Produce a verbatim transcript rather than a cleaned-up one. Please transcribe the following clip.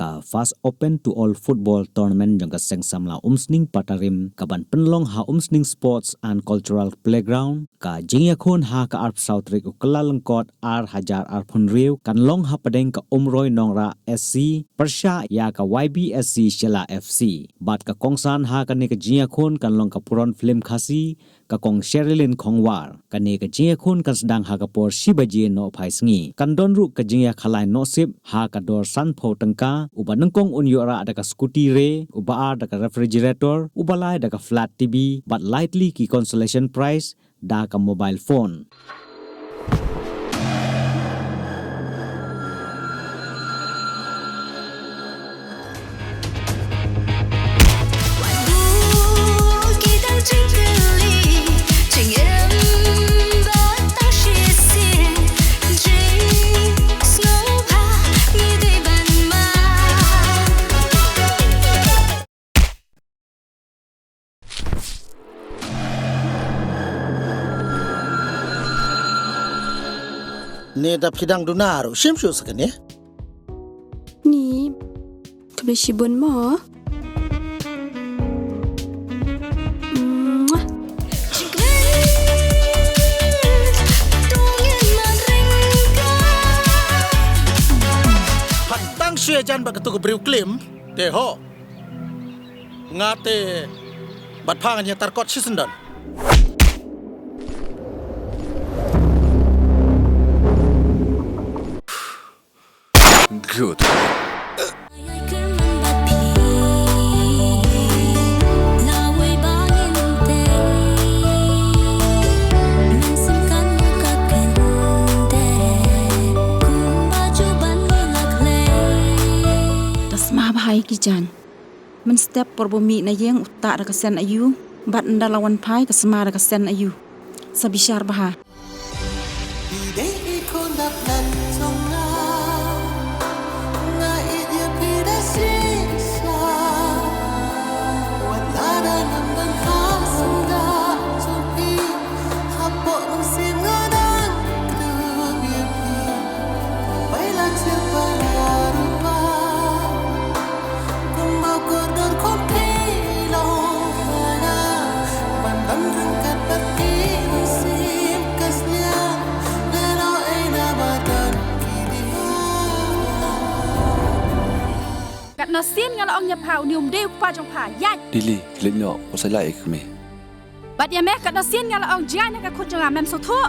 Ka First Open to All Football Tournament jong ka Seng Samla Umsning Patarim ka ban pynlong ha Umsning Sports and Cultural Playground, ka jingïakhun ha ka arphew saw tarik u Kyllalyngkot ar hajar arphew hynriew, kan long hapdeng ka Umroi Nongrah S C pyrshah ïa ka Y B S C Shella F C. Bad ka kongsan ha kane ka jingïakhun kan long ka Puron Film Khasi, ka Kong Sherilyn Khongwar. Kane ka jingïakhun kan sdang ha ka por shi baje nohphai sngi. Kan don ruh ka jingïakhalai nohsip ha ka dor sanphew tyngka, uba nyngkong un ïoh rah da ka scooty re, uba ar da ka refrigerator, uba lai da ka flat T V, bad lai tylli ki consolation prize da ka mobile phone. Ne da phi dang duna ruh, shim shuh sa kane. Ni, khublei shibun mo. Mwah. Phan tang shu ïajan bad katu ka briew klim, te ho. Nga te bad pha ngan ïatar kot shisyndon. Good. Da sma bha ïa ki jaiñ. Mynstep por ba mih na ïing u tah da ka sen aïu, bad ynda la wan phai ka sma da ka sen aïu. Sa bishar bha. Katno sien nga la ong ïa pha, une um dei u kpa jong pha, ïaid. Lily, leit noh, u sa lah ïa ka kmie. Bad ïa me, katno sien nga la ong jngai na ka khun jong nga, mem sngewthuh.